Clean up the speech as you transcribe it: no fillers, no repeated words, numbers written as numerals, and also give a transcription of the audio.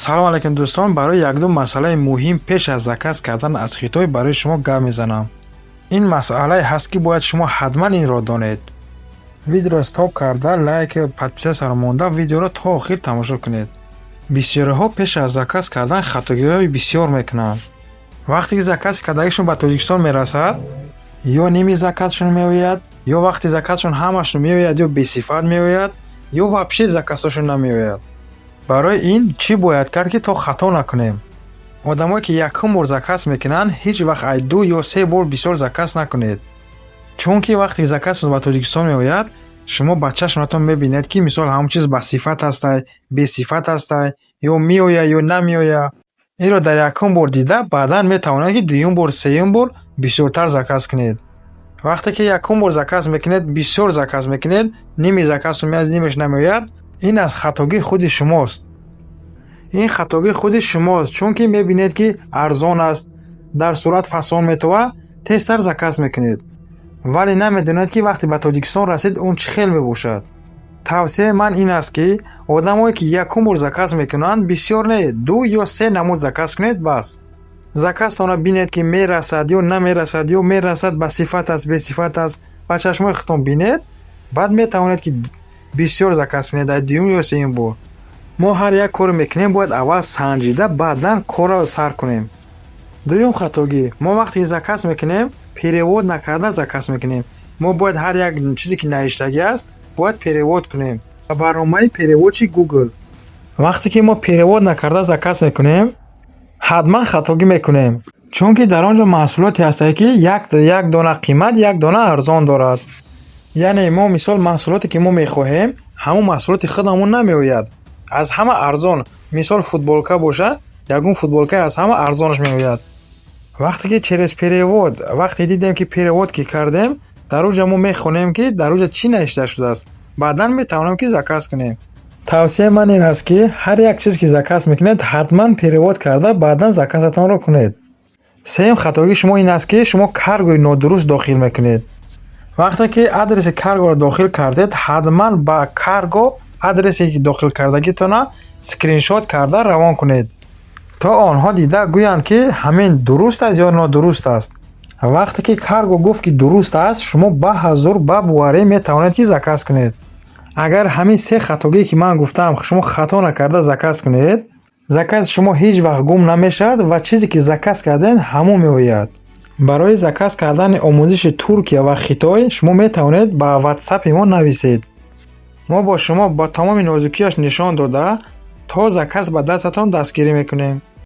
Салом алейкум, дӯстон! Барои якду масъалаи муҳим пеш аз заказ кардан аз Хитой барои шумо гап мезанам. Ин масъалае ҳаст, ки бояд шумо ҳатман инро донед. Видеоро стоп карда, лайк, подписаться монда, видеоро то охир тамошо кунед. Бисёриҳо пеш аз заказ кардан хатогиҳои бисёр мекунанд. Вақте ки закази кардагишон ба Тоҷикистон мерасад, ё ними заказшон меояд, ё вақти заказшон ҳамашон меояд, ё бесифат меояд, ё вообще заказҳошон намеояд. Барои ин чӣ бояд кард, ки то хато накунем? Одамое ки якум бор заказ мекунанд, ҳеҷ вақт ай ду ё се бор бисёр заказ накунед, чунки вақте заказтон ба Тоҷикистон меояд, шумо ба чашматон мебинед, ки мисол ҳамон чиз ба сифат ҳастай, бесифат ҳастай, ё меояд, ё намеояд. Инро дар якум бор дида, баъдан метавонед, ки дуюм бор, сеюм бор бисёртар заказ кунед. Вақте ки якум бор заказ мекунед, бисёр заказ мекунед, ними заказтон меояд, нимаш намеояд. Ин аз хатогии худи шумост, ин хатогии худи шумост, чунки мебинед, ки арзон аст, дар сурат фасон метова, тезтар заказ мекунед, вале намедонед, ки вақте ба Тоҷикистон расид, он чӣ хел мебошад. Тавсияи ман ин аст, ки одамое ки якум бор заказ мекунанд, бисёр не, ду ё се намуд заказ кунед, бас. Заказтонро бинед, ки мерасад ё намерасад, ё мерасад, ба сифат аст, бесифат аст, ба чашмои худтон бинед, баъд метавонед, ки бисёр заказ кунед, дар дуюм ё сеюм бор. Мо ҳар як коре мекунем, бояд аввал санҷида, баъдан корро сар кунем. Дуюм хатогӣ: мо вақте заказ мекунем, перевод накарда заказ мекунем. Мо бояд ҳар як чизе ки навиштагӣ аст, бояд перевод кунем ба барномаи переводчик Google. Вақте ки мо перевод накарда заказ мекунем, ҳатман хатогӣ мекунем, чунки дар он ҷо маҳсулоте ҳастае, ки як дона қимат, як дона арзон дорад. Яъне мо мисол маҳсулоте ки мо мехоҳем, ҳамон маҳсулоти худамон намеояд, аз ҳама арзон. Мисол, футболка бошад, ягон футболкае аз ҳама арзонаш меояд. Вақте ки через перевод, вақте дидем, ки перевод ки кардем, дар оҷа мо мехонем, ки дар оҷа чӣ навишта шудааст, баъдан метавонем, ки заказ кунем. Тавсияи ман ин аст, ки ҳар як чиз ки заказ мекунед, ҳатман перевод карда, баъдан заказатонро кунед. Сеюм хатогии шумо ин аст, ки шумо каргои нодуруст дохил мекунед. Вақте ки адреси каргоро дохил кардед, ҳатман ба карго адресе ки дохил кардагитона скриншот карда равон кунед, то онҳо дида гӯянд, ки ҳамин дуруст аст ё нодуруст аст. Вақте ки карго гуфт, ки дуруст аст, шумо ба ҳазур, ба боварӣ метавонед, ки заказ кунед. Агар ҳамин се хатогие ки ман гуфтаам, шумо хато накарда заказ кунед, закази шумо ҳеҷ вақт гум намешавад ва чизе ки заказ кардед, ҳамон меояд. Барои заказ кардани омӯзиши Туркия ва Хитой шумо метавонед ба Ватсапи мо нависед. Мо бо шумо бо тамоми нозукиаш нишон дода, то заказ ба дастатон дастгирӣ мекунем.